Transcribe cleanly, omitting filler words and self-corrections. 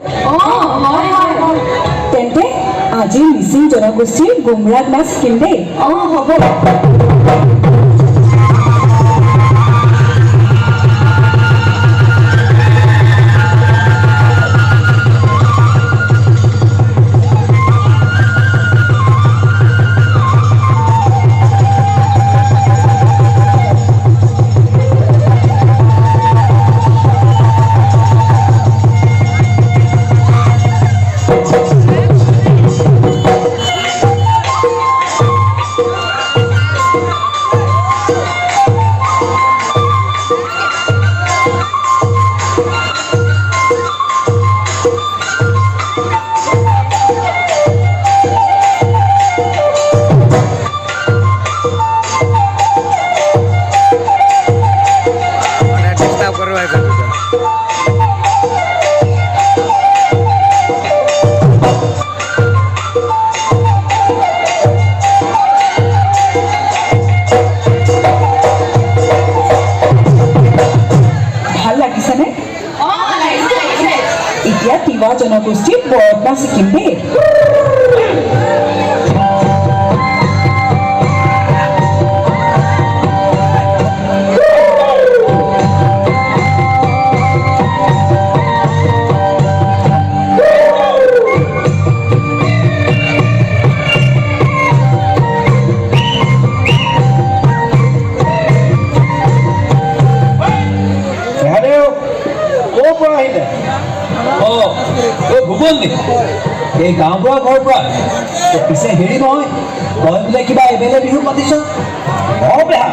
অঁ, হয় হয় হয়। তেন্তে আজি মিচিং জনগোষ্ঠীৰ গুমৰাগ নাচ শিকিম দেই। অঁ, হ'ব। মানে ডিষ্টাৰ্ব কৰিব আহিছে দুজন। ভাল লাগিছেনে? অঁ, লাগিছে লাগিছে। এতিয়া তিৱা জনগোষ্ঠীৰ বৰত নাচ শিকিম দেই। দেহাদেউ, ক'ৰ পৰা আহিলে? অ, এই ভূপন নি এই গাঁওবুঢ়া ঘৰৰ পৰা। পিছে হেৰি নহয়, তই বোলে কিবা এম এল এ বিহু পাতিছ? অ পেহা।